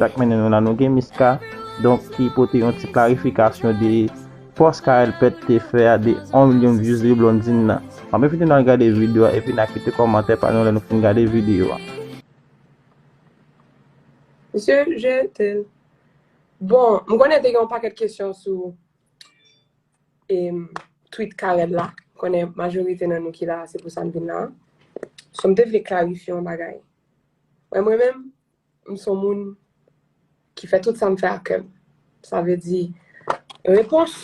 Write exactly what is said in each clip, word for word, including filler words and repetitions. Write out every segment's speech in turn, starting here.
sa k mennen nou la, nou gen Miska, donk, ki pote yon ti klarifikasyon de pòs Carel Pèt te fè a de yon milyon views li Blondine nan. M ap envite nou al gade videyo a epi n a kite kòmantè pa nou lè nou fin gade videyo a. Misye jete l. Bon, m konnen te gen yon pakèt kesyon sou em, tweet Carel la. M konnen majorite nan nou ki la, se pou sa n vin la. So, m te vle klarifye yon bagay. Mwen, mwen menm, m se yon moun ki fè tout sa m fè ak kè m. Sa vle di, repons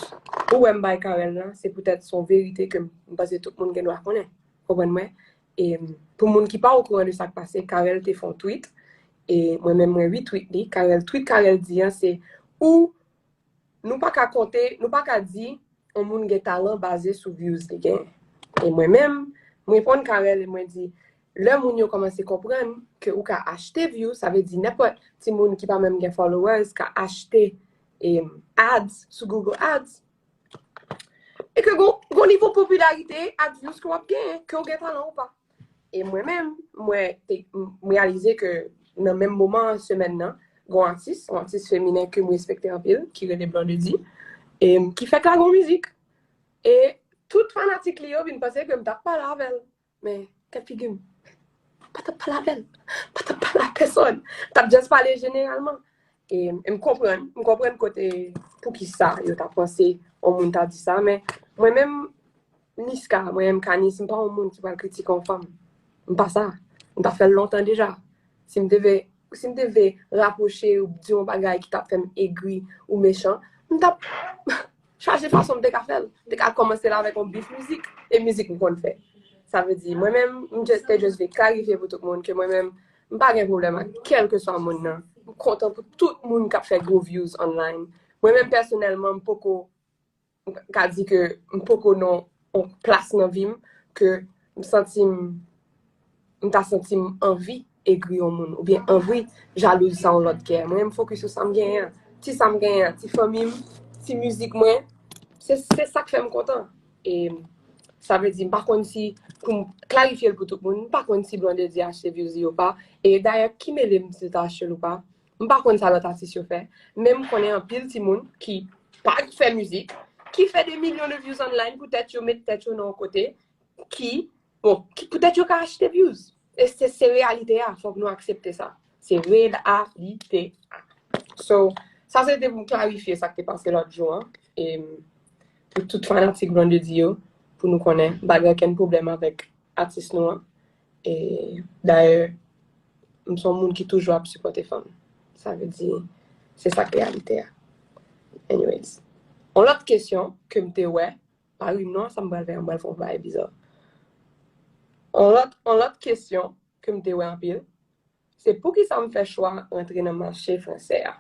ou wè m bay Carel lan, se poutèt se yon verite ke m panse tout moun gen dwa konnen. Konprann mwen? E pou moun ki pa okouran de sa k pase, Carel te fè yon tweet. E mwen menm, mwen retweet li. Carel, tweet Carel di an, se ou, nou pa ka konte, nou pa ka di yon moun gen talan baze sou views li genyen. E mwen menm, m reponn Carel e mwen di, lè moun yo kòmanse konprann ke ou ka achte views, sa vle di nenpòt timoun ki pa menm gen followers ka achte em, ads sou Google Ads. E ke gon, gon nivo popilarite ak views ke w ap genyen, ke w gen talan ou pa. E mwen menm, mwen te, m reyalize ke nan menm moman an, semèn nan, gon atis, yon atis feminen ke m respekte anpil, ki rele Blondedy, e ki fèk lage yon mizik. E tout fanatik li yo vin panse ke m t ap pale avè l. Men, gad figi m. M pa t ap pale avè l. M pa t ap pale ak pèsòn. M t ap just pale jeneralman. E, e m konprann, m konprann kote, poukisa yo ta panse yon moun ta di sa, men mwen menm, Niska, mwen menm Kanis, m pa yon moun ki pral kritike yon fanm. M pa sa. M ta fè l lontan deja. Si m te vle, si m te vle rapwoche ou di yon bagay ki t ap fè m egri ou mechan, m t ap chache fason m te ka fè l. M te ka kòmanse l avèk yon bif mizik. E mizik m konn fè. Sa vle di, mwen menm, m just, te just vle klarifye pou tout moun ke mwen menm, m pa gen pwoblèm ak kèlkeswa moun nan. M kontan pou tout moun k ap fè gwo views online. Mwen menm pèsonèlman, m poko, m ka di ke m poko nan yon plas nan vi m ke m santi m, m ta santi m anvi egri yon moun, oubyen anvi jalouz sa yon lòt gen. Mwen, m fokis sou sa m genyen an. Ti sa m genyen an, ti fanmi m, ti mizik mwen, se, se sa k fè m kontan. E sa vle di, m pa konn si, pou m klarifye l pou tout moun, m pa konn si Blondedy achte views li ou pa. E dayè, ki mele m si l ta achte l ou pa. M pa konn sa lòt atis yo fè. Men m konnen anpil timoun ki pa fè mizik, ki fè de milyon de views online pou tèt yo, met tèt yo nan yon kote, ki, bon, ki, pou tèt yo ka achte views. E se, se reyalite a, fòk nou aksepte sa. Se reyalite a. So, sa se te pou m klarifye sa k te pase lòt jou an. E pou tout fanatik Blondedy yo, pou nou konnen, m pa gen okenn pwoblèm avèk atis nou an. E dayè, m se yon moun ki toujou ap sipòte fanm. Sa vle di, se sa k reyalite a. Anyways. Yon lòt kesyon ke m te wè, pa ri m non, sa m pral fè, m pral fè yon bagay biza. Yon lòt, yon lòt kesyon ke m te wè anpil, se poukisa m fè chwa rantre nan mache fransè a?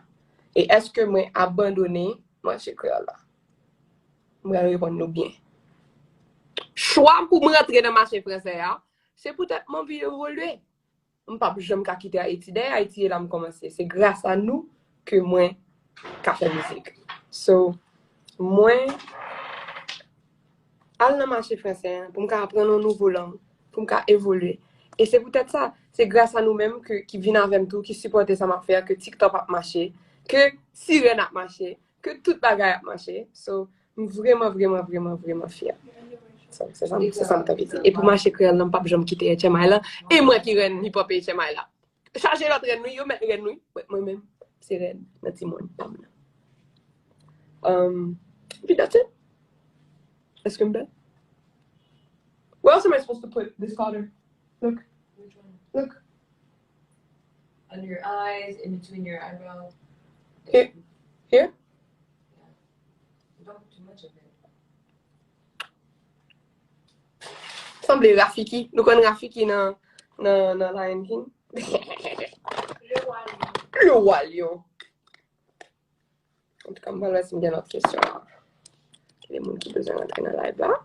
E èske mwen abandone mache kreyòl la? M pral reponn nou byen. Chwa m pou m rantre nan mache fransè a, se poutèt m anvi evolye. M p ap janm ka kite Ayiti. Dèyè Ayiti e la m kòmanse. Se gras a nou ke mwen ka fè mizik. So, mwen al nan mache fransè an pou m ka aprann yon nouvo lang, pou m ka evolye. E se poutèt sa, se gras a nou menm ke, ki vin avè m tou, ki sipòte sa m ap fè a, ke TikTok ap mache, ke Sirèn ap mache, ke tout bagay ap mache. So, m vrèman, vrèman, vrèman, vrèman fyè. So, se sa, se sa m t anvi di. E pou mache kreyòl lan, m p ap janm kite H M I lan. E mwen ki rèn hip hop H M I la. Chaje lòt rèn wi, yo mèt rèn wi. Mwen, mwen menm, se rèn nan timoun pa m nan. Um, epi that's it. Èske m bèl? Where else am I supposed to put this color? Look. Which one? Look. Under your eyes, in between your eyebrow. Here? Here? Yeah. Don't put too much of it. Sanble Rafiki. Nou konn Rafiki nan, nan, nan Lion King? Le Roi Lion. Le Roi Lion. Antouka, m pral wè si m gen lòt kesyon la. Ki de moun ki bezwen rantre nan live la?